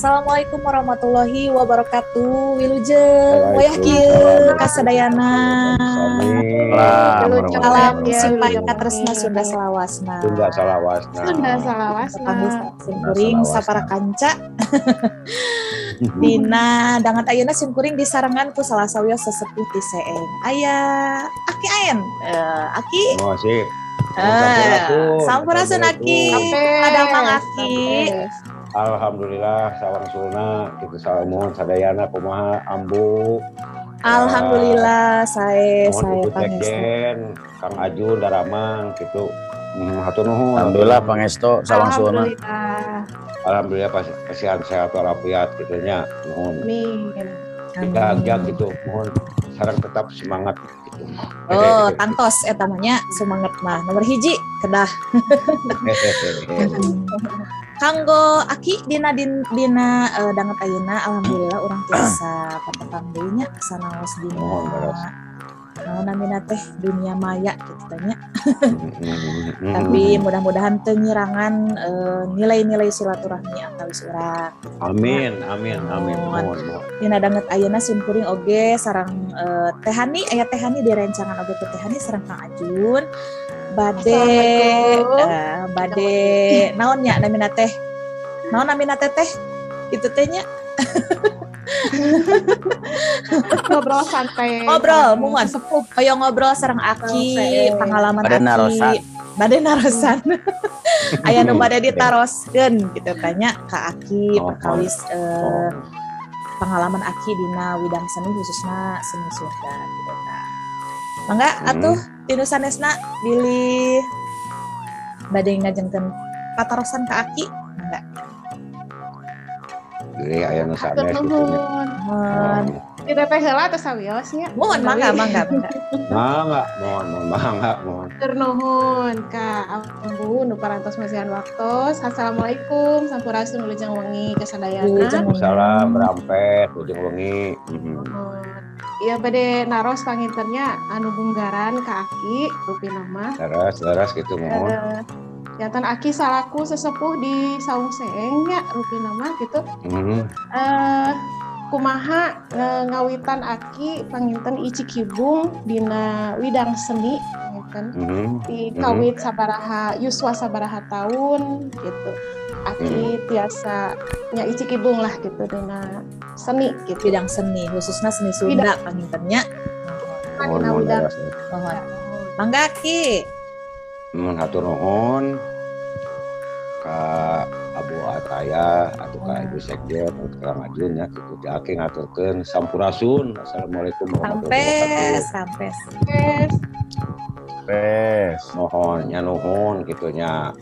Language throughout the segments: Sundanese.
Assalamualaikum warahmatullahi wabarakatuh. Wilujeng wayah kieu kasadayana. Salam simpang katresna Sunda salawasna. Sunda salawasna. Sunda salawasna. Simkuring sapara kanca. Dina dangat ayeuna simkuring disarengan ku salah sawios sesepuh ti Seeng. Aya Aki Aen. Aki. Oh, sip. Sampurasun Aki. Padamang Aki. Alhamdulillah sawangsulna kitu samuhun sadayana kumaha ambu. Alhamdulillah sae sae pangestu. Kang Ajun Daramang kitu. Hatur nuhun. Alhamdulillah pangestu sawangsulna. Alhamdulillah kasihan sehat walafiat kitu nya. Nuhun. Amin. Jaga gitu, mohon sareng tetap semangat gitu. Oh, tangtos eta mah nya semangat mah. Nomor 1 kedah. Kanggo Aki dina dina danget ayeuna alhamdulillah urang tiasa patepang deui nya sanaos dina. Naon namina teh dunia maya kitu teh nya. Tapi mudah-mudahan teu nyirangan nilai-nilai silaturahmi antawis urang. Amin amin amin. Mohon. Dina danget ayeuna simkuring oge sareng Teh Hani, aya Teh Hani direncangan oge ku Teh Hani sareng Kang Ajun. Bade bade naon nya namina teh? Naon namina teh teh? Kitu teh nya. Ngobrol santai. Ngobrol, muhun. Hoyong ngobrol sareng Aki, pengalaman bade Aki. Narosan. Bade narosan. Aya nu bade ditaroskeun kitu tanya ka Aki perkawis pengalaman Aki dina widang seni khususna seni Sunda kitu tah. Mangga atuh tinu sanesna bilih bade ngajengkeun patarosan ka Aki, mangga. Bilih aya nu sanes kitu nya. Muhun. Kita teh heula teh sawios nya. Muhun mangga mangga mangga. Mangga, mohon mohon mangga mohon. Hatur nuhun ka Ambu nu parantos masihan waktos. Assalamualaikum sampurasun wilujeng wengi kasadayana. Salam rampes wilujeng wengi. Iya bade naros pangintennya anu bunggaran ka Aki rupina mah. Leres leres kitu mohon. Jantan Aki salaku sesepuh di Saung Seeng nya rupina mah gitu. Kumaha ngawitan Aki panginten Icikibung dina widang seni panginten di kawit sabaraha yuswa sabaraha tahun gitu. Aki tiasa nya Icikibung lah gitu dina seni gitu. Bidang seni khususnya seni Sunda pangintennya. Dina widang. Mohon. Mangga Aki. Mun hatur nuhun ka Abu Ataya atau ka Ibu Sekjen atau ka Kang Ajun nya kitu teh Aki ngaturkeun sampurasun. Assalamualaikum warahmatullahi wabarakatuh. Sampes. Sampes. Mohon nya nuhun kitu nya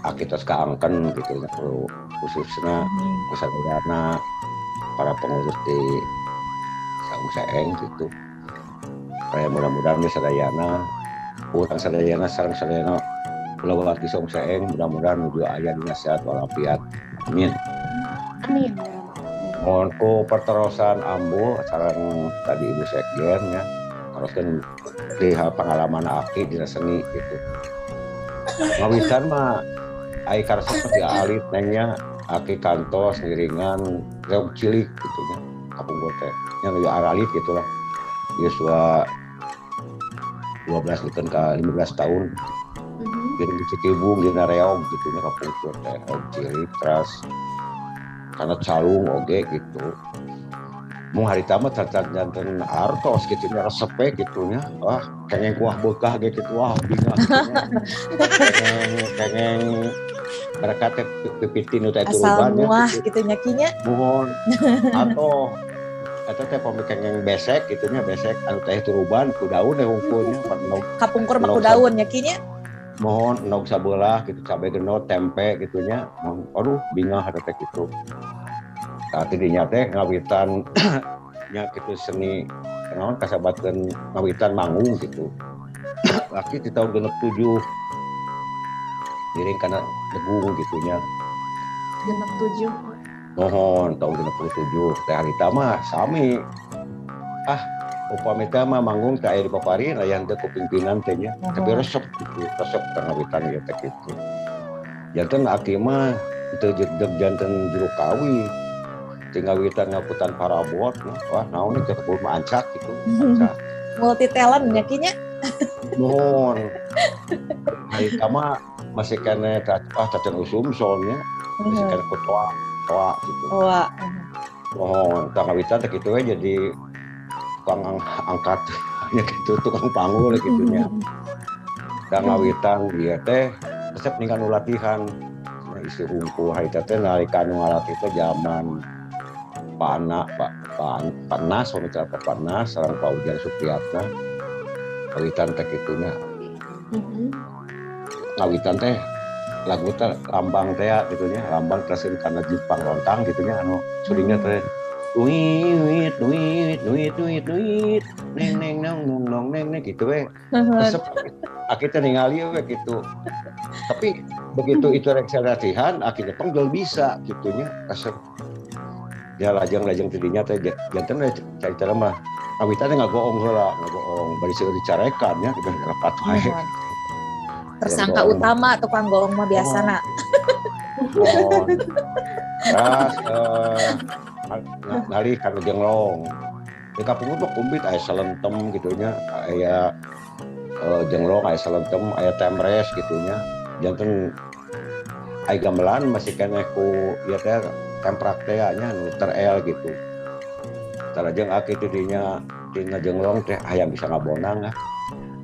Aki tos kaangken kitu nya khususna kusadayana para pengurus di Saung Seeng gitu. Kayak mudah-mudahan ge sadayana urang sadayana sareng sadayana kulawargi Saung Seeng mudah-mudahan nuju aya dina sehat walafiat. Amin. Amin. Mohon ku perterosan ambu sareng tadi Ibu Sekjen nya teruskeun perihal pengalaman Aki dina seni gitu. Ngawitan mah ai karesep di alit neng nya Aki kantos ngiringan reog cilik gitu nya kapungkur teh nya nuju aralit gitulah. Yuswa 12 bukan ke 15 tahun. Jadi di Cikibung dina reog gitu nya kapungkur teh reog cilik teras karena calung oge gitu. Mung harita mah cacat janten artos gitu nya resep we gitu nya. Wah, kengeng kuah beukah ge kitu wah bingah gitu nya. Kengeng mereka teh pipiti nu teh asal turuban nya muah gitu nya Ki nya. Muhun atau eta teh pami kengeng besek gitu nya besek anu teh turuban ku daun teh hungkul nya kapungkur mah ku daun nya Ki nya. Mohon endog sabelah gitu cabe genot tempe gitu nya. Aduh bingah eta teh kitu. Tah tidinya teh ngawitan nya kitu seni naon kasabatkeun ngawitan manggung gitu. Laki di tahun 67 ngiring kana degung gitu nya. 67. Mohon tahun 67 teh harita mah sami. Ah upami teh mah manggung teh aya di paparin aya teh ku pimpinan teh nya. Tapi resep gitu, resep ngawitan ieu teh kitu. Janten aki mah Teu jegdeg janten juru kawih. Tinggawitan ngaputan parabot, wah naon nih kita mah ancak gitu. Ancak. Multi talent nya kinya. Nuhun. Hari mah masih kene tacan usum soalnya masih kene ku toa gitu. Toa. Nuhun, tangawitan teh kitu we jadi tukang angkat nya gitu, tukang panggul gitu nya. Tangawitan ieu teh resep ninggal nu latihan. Isi hungkul harita teh nalika nu ngalatih teh zaman Pak Nas, Pak Nas, sareng Pak Ujang Supriyatna, ngawitan teh kitunya. Ngawitan teh lagu teh lambang teh gitunya, lambang terus kana Jepang lontang gitunya anu suringna teh duit duit duit duit duit neng neng nong nong nong neng neng gitu we. Resep akhirnya ningali we gitu. Tapi begitu itu rek latihan akhirnya pang jual bisa gitunya resep. Ya lajeng-lajeng tidinya teh janten we carita mah ngawitan teh ngagoong heula, ngagoong bari seueur dicarekan nya gitu lepat wae. Tersangka utama tukang goong mah biasana. Oh. Terus ngalih kana jenglong. Di kampung mah kumbit aya selentem gitu nya, aya jenglong, aya selentem, aya temres gitu nya. Janten aya gamelan masih keneh ku ieu teh temprak teh nya nu ter-L gitu. Tarajeng aki teh dinya tina jenglong teh hayang bisa ngabonang ah.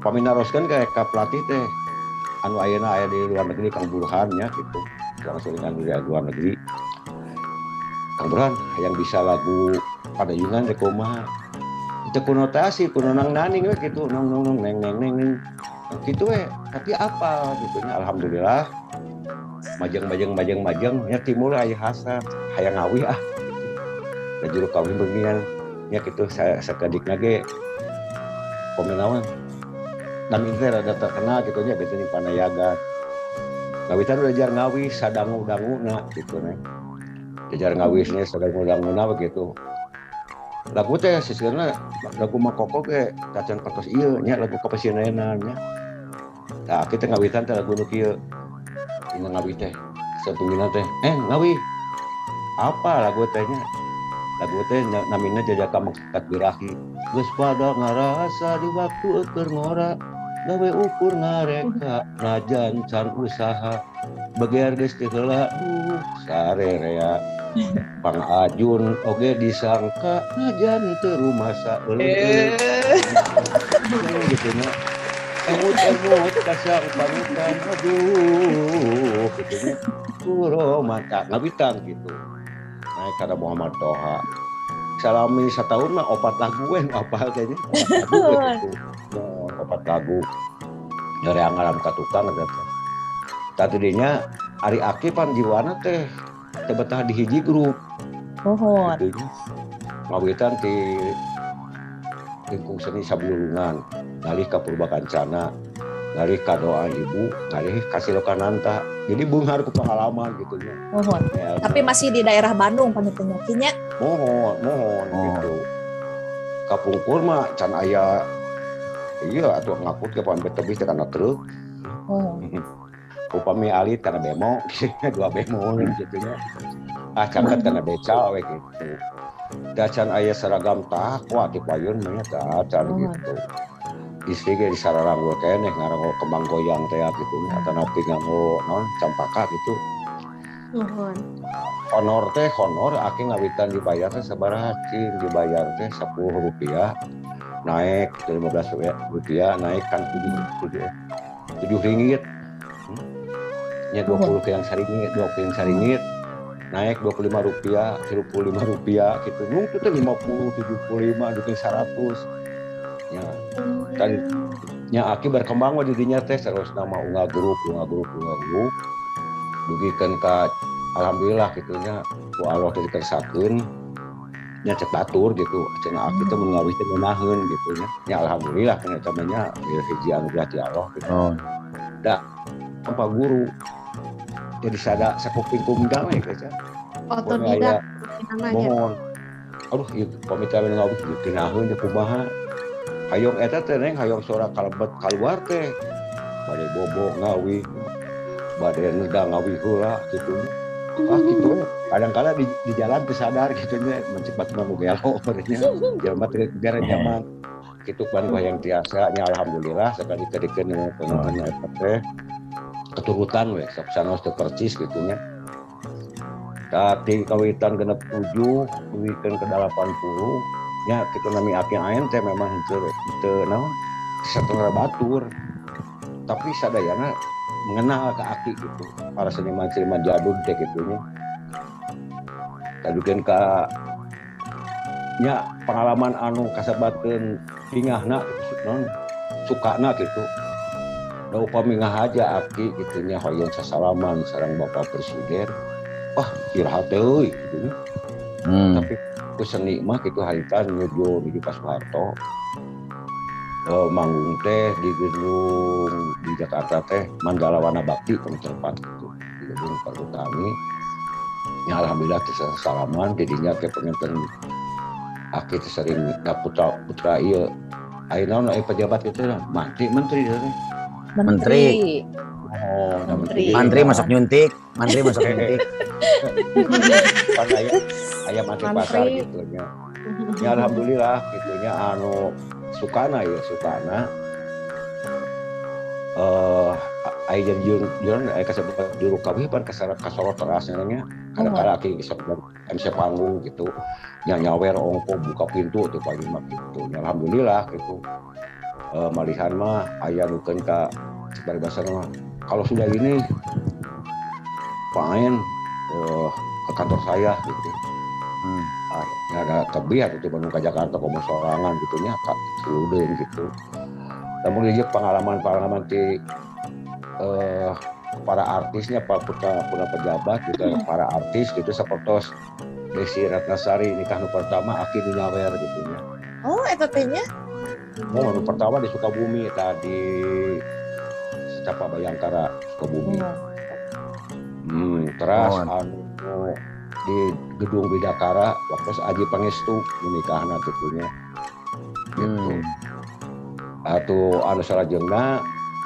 Pami naroskeun ka pelatih teh anu ayeuna aya di luar negeri Kang Burhan nya gitu. Langsung dengan di luar negeri. Kang Burhan hayang bisa lagu padayungan teh kumaha. Teu kunotasi kuno nang naning we gitu nong nong nong neng neng neng neng. Gitu we, tapi apa gitu nya alhamdulillah. Majeng nya timur aya hasrat hayang ngawih ah da juru kawih beungian nya kitu sakedikna ge pemenawan dan teh rada terkenal kitu nya beten di Panayagan ngawitan udah jar ngawih sadangu-danguna kitu nya jajar ngawisnya sadangu-danguna begitu lagu teh sisirna lagu Makoko ge tacan patos ieu nya lagu kapasinenan nya tah kitu ngawitan teh lagu nu kieu ini ngawih teh satunggilan teh ngawih apa lagu tehnya lagu teh namina jajaka mengkat birahi geus pada ngarasa di waktu keur ngora gawe ukur ngareka najan can usaha bagian geus teu heula duh sarerea pangajun oge disangka najan teu rumasa euleun gitu nya. Emut-emut kasang panutan aduh gitu nya kuro mata ngawitan gitu naik kada Muhammad Toha salami satahun mah 4 lagu we apal teh nya 4 lagu gitu no, 4 lagu dari angaran ka tukang eta teh tadinya ari aki pan jiwana teh teu betah di hiji grup mohon gitu nya ngawitan ti lingkung seni sabilulungan ngalih ka Purwakancana, ngalih ka doa ibu, ngalih ka Silokananta. Jadi beunghar ku pengalaman gitu nya. Mohon. Ya, tapi masih di daerah Bandung panitunya kinya. Mohon gitu. Kapungkur mah can aya iya atuh ngakut ke pamit tebih teh kana truk. Oh. Upami alit kana bemo, 2 bemo gitu nya. Ah caket kana beca we gitu. Da can aya seragam takwa ti payun mah nya can gitu. Istri ge disararanggo keneh ngaranggo kembang goyang teh gitu nya atanapi nganggo naon campaka gitu. Nuhun. Honor teh honor aki ngawitan dibayar teh sabaraha cing dibayar teh 10 rupiah naik 15 rupiah naik kan 7 ringgit. Nya 20 yang saringgit, 20 yang saringgit naik 25 rupiah, 35 rupiah gitu. Nung teh 50, 75, dugi 100. Ya, kan nya aki berkembang we di dinya teh terus nama unga grup dugikeun ka alhamdulillah kitu nya ku Allah teh dikersakeun nya cek batur gitu cenah aki teh mun ngawih teh ngeunaheun gitu nya nya alhamdulillah kana eta mah nya hiji anugerah ti Allah gitu. Da tanpa guru jadi sada sakuping kumdang we geus otodidak namanya. Mohon. Aduh ieu pamit ngawih dikenaheun teh kumaha. Hayong eta teh neng hayong sora kalebet kaluar teh bade bobo ngawih bade neda ngawih heula kitu. Ah gitu we. Kadang-kala di jalan tersadar gitu nya mencepat mah nu gelo nya. Jelema teh gara zaman kitu pan yang tiasa nya alhamdulillah sekali kedikeun penonton eta teh keturutan we sok sanos teu percis gitu nya. Tapi kawitan 67 duwikeun ke 80 nya kitu nami Aki Aen teh memang henteu naon satengah batur. Tapi sadayana mengenal ke Aki gitu. Para seniman-seniman jadul teh kitu nya. Tadikeun ka nya pengalaman anu kasebatkeun bingahna gitu non sukana gitu. Da upami ngahaja Aki kitu nya hoyong sasalaman sareng Bapak Presiden. Wah, iraha teh euy kitu nya. Tapi ku seni mah kitu harita nuju Pak Soeharto. Manggung teh di gedung di Jakarta teh Mandala Wana Bakti kami tempat gitu di gedung Perhutani. Ya alhamdulillah teh salaman jadinya ke penonton Aki teh sering da putra ieu ayeuna aya pejabat kitu lah menteri teh. Menteri. Oh, menteri. Mantri masuk nyuntik, mantri masuk nyuntik. Pan aya mantri pasar gitu nya. Ya alhamdulillah gitu nya anu sukana ya sukana aya jeung aya kasebat juru kawih pan kasorot terasnya nya kadang-kadang Aki sok MC panggung gitu nya nyawer ongko buka pintu tuh paling mah gitu ya alhamdulillah gitu malihan mah aya nu keun ka paribasa mah kalau sudah ini Pak Aen ke kantor saya gitu. Ya ada tebih atau Bandung ke Jakarta komo sorangan gitu nya kak seludeun gitu. Namun ieu pengalaman-pengalaman ti para artisnya pak putra pejabat gitu para artis gitu sapertos Desi Ratnasari nikah nu pertama Aki nu nyawer gitu nya. Oh eta teh nya? Oh nu pertama di Sukabumi tadi Secapa Bayangkara Sukabumi. Terus anu di gedung Bidakara waktu Aji Pangestu menikahna kitu nya. Gitu. Atuh anu salajengna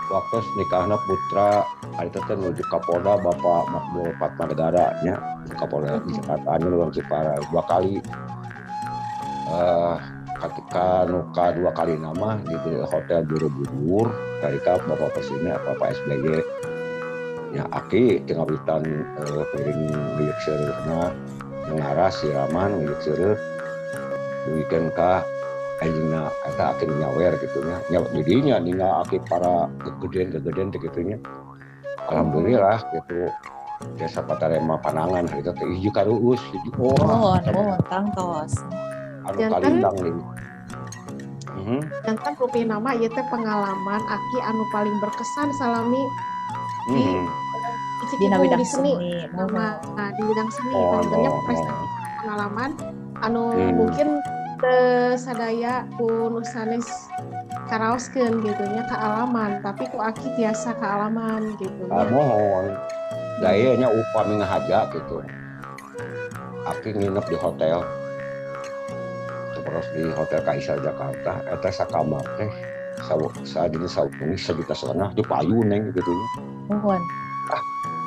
waktu nikahna putra ari teh nuju Kapolda Bapak Makmur Padmanegara nya Kapolda di Jakarta anu urang Cipara dua kali ketika nu kadua kali nama di Hotel Borobudur karika Bapak Presiden Bapak SBY ya Aki tingawitan piring liuk seureuhna ngaras siraman liuk seureuh duwikeun ka anjeunna eta Aki nyawer kitu nya didinya ningal Aki para gegeden-gegeden teh kitu nya alhamdulillah gitu desa patarema panangan harita teh hiji karuus hiji oh tangtos anu kalindang deui. Janten rupi nama ieu teh pengalaman Aki anu paling berkesan salami di bidang seni, nama di bidang seni tentunya prestasi pengalaman anu mungkin sadaya ku nu sanes karaoskeun gitu nya kaalaman tapi ku Aki tiasa kaalaman gitu. Mohon daya nya upami ngahaja gitu. Aki nginep di hotel. Terus di Hotel Kaisar Jakarta eta sakamar teh saat ini sawengi 1,5 juta di payun neng gitu nya. Mohon.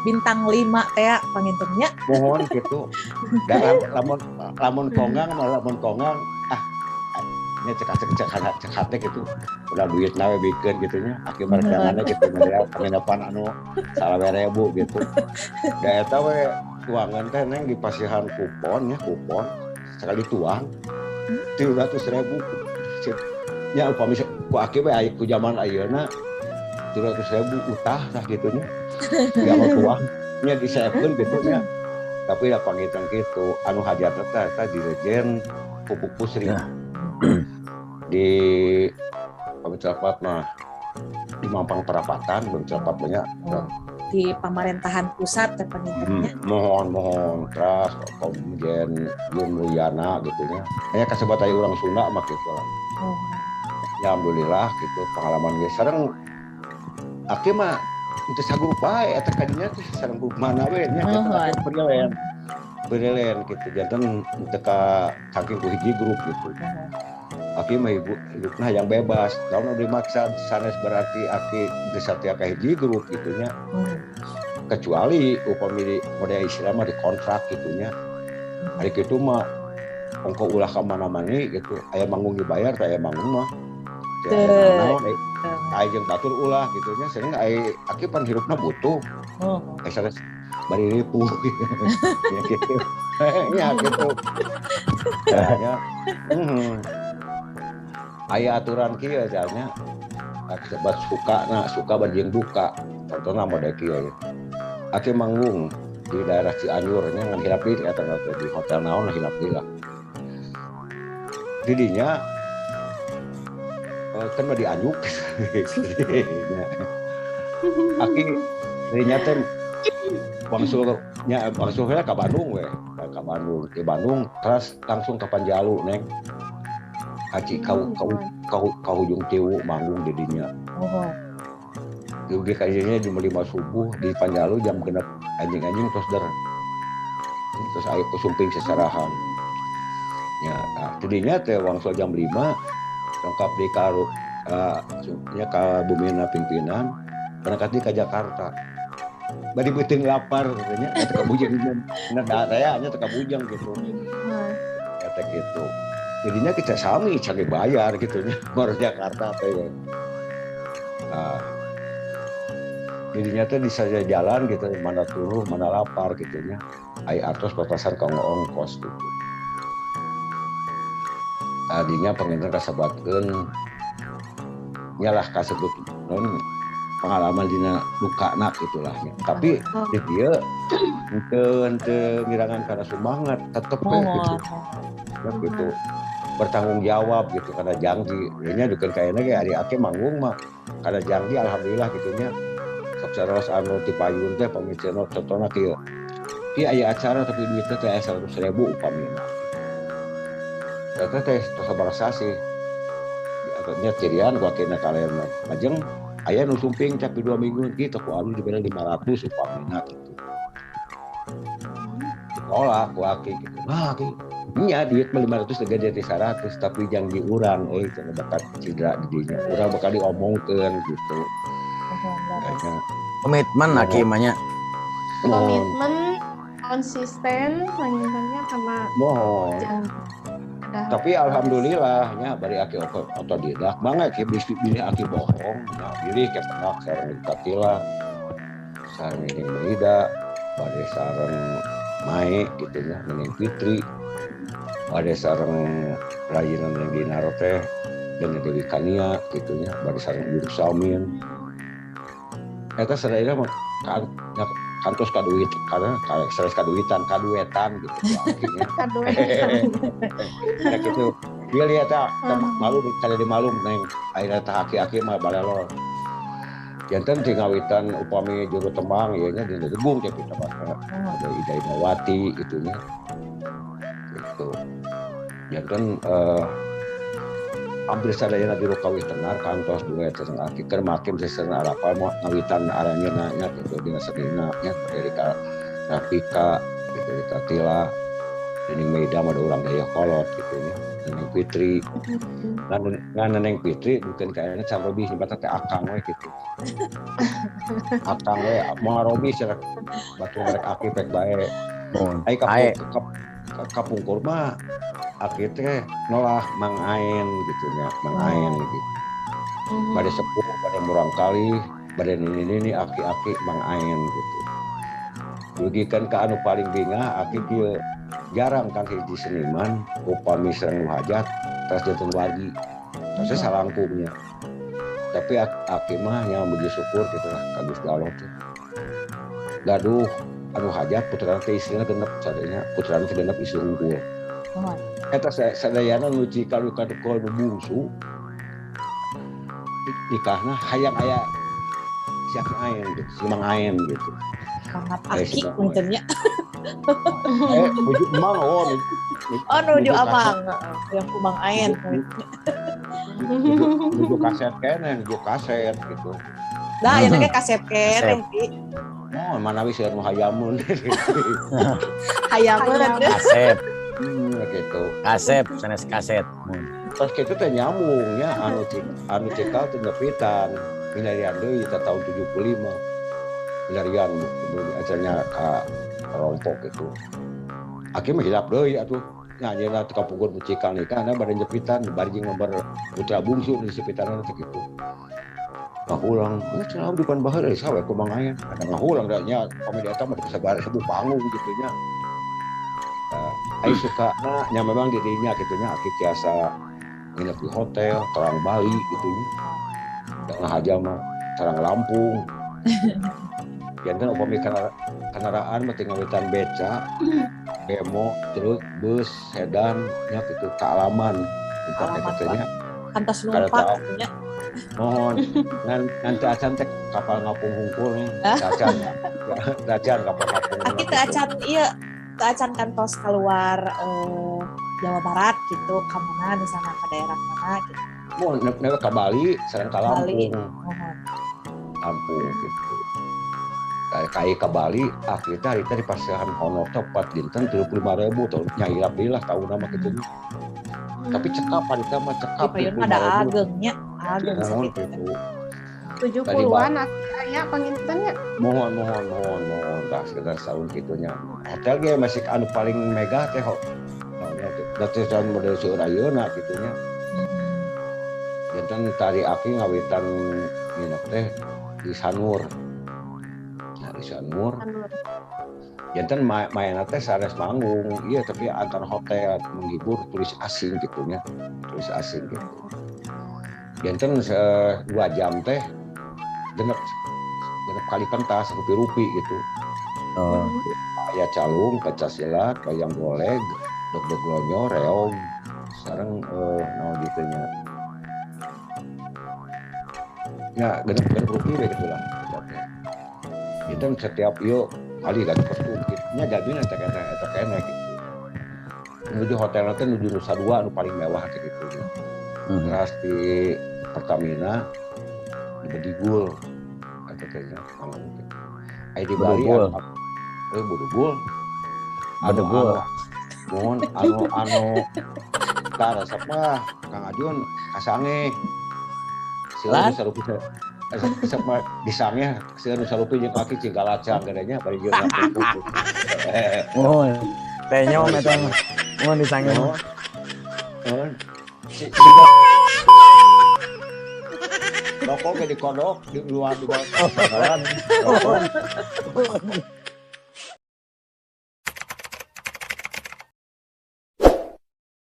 Bintang 5 teh pangintennya. Mohon gitu. Dan lamun konggang nya cek hate gitu. Udah duit nawe bikeun gitu nya. Aki mardanganna gitu nya penginapan anu 20.000 gitu. Da eta we tuangan teh neng di pasihan kupon nya kupon sekali tuang 300.000. Nya upami ku Aki we ku zaman ayeuna 300.000 utah tah kitu nya. Ya mau tuang nya diseepkeun kitu nya. Tapi da pangitan kitu anu hajat teh eta Dirjen Pupuk Pusri. Ya. Di Pamicelapat mah di Mampang Perapatan Pamicelapat banyak. Di pemerintahan pusat teh pangintennya. Mohon terus Komjen Yun Mulyana gitu nya. Aya kasebat aya urang Sunda mah kitu lah. Ya alhamdulillah gitu pengalaman ge sareng Aki mah teu sagrup bae eta kadinya teh sareng grup mana we nya eta freelance gitu janten teu ka saking ku hiji grup gitu. Aki mah hidupna yang bebas lamun dimaksa sanes berarti Aki geus satia ka hiji grup gitu nya. Kecuali upami model istilah mah dikontrak gitunya. Ari kitu mah ongko ulah ka mana-mana gitu. Aya manggung dibayar, teu aya manggung mah. Teu aya naon, aya jeung batur ulah gitu nya. Sering aya aki pan hirupna butuh. Aya sanes bari ripuh ya gitu. Ya gitu. Ya. Aya aturan kieu nya. Akibat suka na suka bari jeung duka. Contohna model kieu ya. Aki manggung di daerah Cianjur nya ngan hilap deui eta di hotel naon hilap deui lah. Didinya kan mah dianjuk. Aki didinya teh wangsul nya wangsulnya ka Bandung we, ka Bandung, di Bandung terus langsung ke Panjalu neng. Kaci ka ka hujung tiwu manggung didinya. Oh. Dugi ka dinya jam 5 subuh di Panjalu jam 6 anjing-anjing terus der. Terus aya kusumping sesarahan. Ya, nah, didinya teh wangsul jam 5 lengkap di karu nya ka bumina pimpinan berangkat di ka Jakarta. Bari beuteung lapar katanya eta ka bujang nya aya nya teh ka bujang gitu. Eta gitu. Jadinya kita sami cari bayar gitu nya baru Jakarta teh. Nah, jadinya teh bisa jalan gitu mana turuh mana lapar gitu nya. Ai atos batasan ka ongkos gitu. Tadinya penginten kasebatkeun nyalah kasebut non pengalaman dina lukana gitulah nya. Tapi di dieu henteu ngirangan kana semangat tetep we gitu. Ya gitu. Bertanggung jawab gitu karena janji. Nya dukeun kaena ge ari ake manggung mah karena janji alhamdulillah gitu nya. Sok saros anu ti payun teh pamicena contohna kieu. Ieu aya acara tapi duitna teh aya 100.000 upamina. Eta teh tos sabaraha sasih. Nya cirian ku akina kalena. Lajeng aya nu sumping tapi 2 minggu kitu ku anu dibere 500 upamina gitu. Ditolak ku aki gitu. Nah aki nya duit mah 500 teh gede 100 tapi janji urang euy cenah bakal cedera di dinya. Urang bakal diomongkeun gitu. Komitmen aki mah nya. Komitmen konsisten lanjutannya karena mohon. Tapi alhamdulillah nya bari aki otodidak banget ki bilih aki bohong nya bilih ke penak sareng Katila sareng Nining Meida bade sareng Mae gitu nya Nining Fitri bade sareng Rajina Neng Dinaro teh dan Dewi Kania gitu nya bade sareng Ibu Salmin eta sadayana mah kantos kaduit karena sanes kaduitan kaduetan gitu akhirnya kaduetan ya gitu dia lihat malu kada dimalum neng akhirnya tah aki-aki mah balelor janten ti ngawitan upami juru tembang ieu nya dina degung teh kita mah ada Ida Idawati gitu nya gitu janten hampir sadayana juru kawih tenar kantos duet sareng aki keur makin sesena arapal moal ngawitan aranjeunna nya gitu dina senina nya dari ka Rafika gitu dari Katila Nining Meida mah urang Dayakolot gitu nya Neneng Fitri ngan Neneng Fitri bukan kayaknya can robih nyebutna teh akang we gitu akang we moal robih cenah batu merek aki pek bae ai kapungkur mah aki teh nolah Mang Aen gitu nya Mang Aen gitu bade sepuh bade murang kali bade nini-nini aki-aki Mang Aen gitu dugi kan ka anu paling bingah aki kieu jarang kan hiji seniman upami sareng nu hajat terus janten wargi terus salangkungnya tapi aki mah nya muji syukur gitu lah ka Gusti Allah teh gaduh anu hajat putrana teh istrina genep sadayana putrana teh genep istri unggul. Eta sadayana nu cikal nu bungsu nikahna hayang aya si Akang Aen gitu, si Mang Aen gitu. Mangap aki puntennya. Nuju emang oh. Oh nuju amang yang ku Mang Aen. Nuju kaset keneh, nuju kaset gitu. Nah, ya teh kasep keneh Ki. Oh, manawi seueur nu hayamun. Hayamun. Kasep. Gitu. Kasep sanes kaset. Terus kitu teh nyambung nya anu cikal teh nyepitan milarian deui teh tahun 75. Milarian acaranya ka kelompok gitu. Aki mah hilap deui atuh. Nya anjeunna teu kapungkur mucikal nikahna bade nyepitan bari jeung nomor putra bungsu di sepitan teh kitu. Ngahulang, cenah abdi pan baheula saha we kumaha aya. Ada ngahulang da nya komedi eta mah sabar sebu panggung gitu nya. Ai sukana nya memang di dinya kitu nya aki tiasa nginep di hotel, terang Bali gitu nya. Da ngahaja mah terang Lampung. Janten upami kendaraan mah ngawitan beca, bemo, truk, bus, sedan nya kitu kaalaman. Alaman teh nya. Kantos numpak nya. Mohon ngan teu acan teh kapal ngapung hungkul nya. Acan. Acan kapal ngapung. Aki teu acan ieu, teu acan kantos keluar Jawa Barat gitu, ka mana misalnya ke daerah mana gitu. Mohon newe ka Bali sareng ka Lampung. Lampung gitu. Kai ke Bali, kita hari tadi pasaran honor teh 4 dinten 35.000 tahun nya hilap deui lah tauna mah kitu. Tapi cekap harita mah cekap. Di payun mah da agengnya, ageng sakitu. 70-an aya panginten nya. Mohon tah sekitar tahun kitu nya. Hotel ge masih anu paling megah teh da teh tahun model seueur ayeuna kitu nya. Janten tari aki ngawitan nginep teh di Sanur. Sanur. Janten mainna teh sanes manggung, iya tapi antar hotel menghibur turis asing gitu nya, turis asing gitu. Janten 2 jam teh genep kali pentas rupi-rupi gitu. Oh. Aya calung, pencak silat, wayang golek, dog-dog lonyo, reog, sareng naon gitu nya. Ya genep rupi we gitu lah. Itu setiap yuk kali ganti kostum gitu nya jadina eta kene gitu. Menuju hotel teh nuju Nusa Dua nu paling mewah teh gitu. Terus di Pertamina di Bedigul eta teh nya panggung teh. Aya di Bali Bedugul. Bedugul. Mohon anu tah resep mah Kang Ajun kasange. Sila sarupi sama disangnya seueur nu sarupi jeung kaki cinggalacang gedenya bari jeung ngapupu. Mohon teh nyom eta mah. Mohon disange. Mohon. Rokok ge dikodok di luar di bawah. Mohon.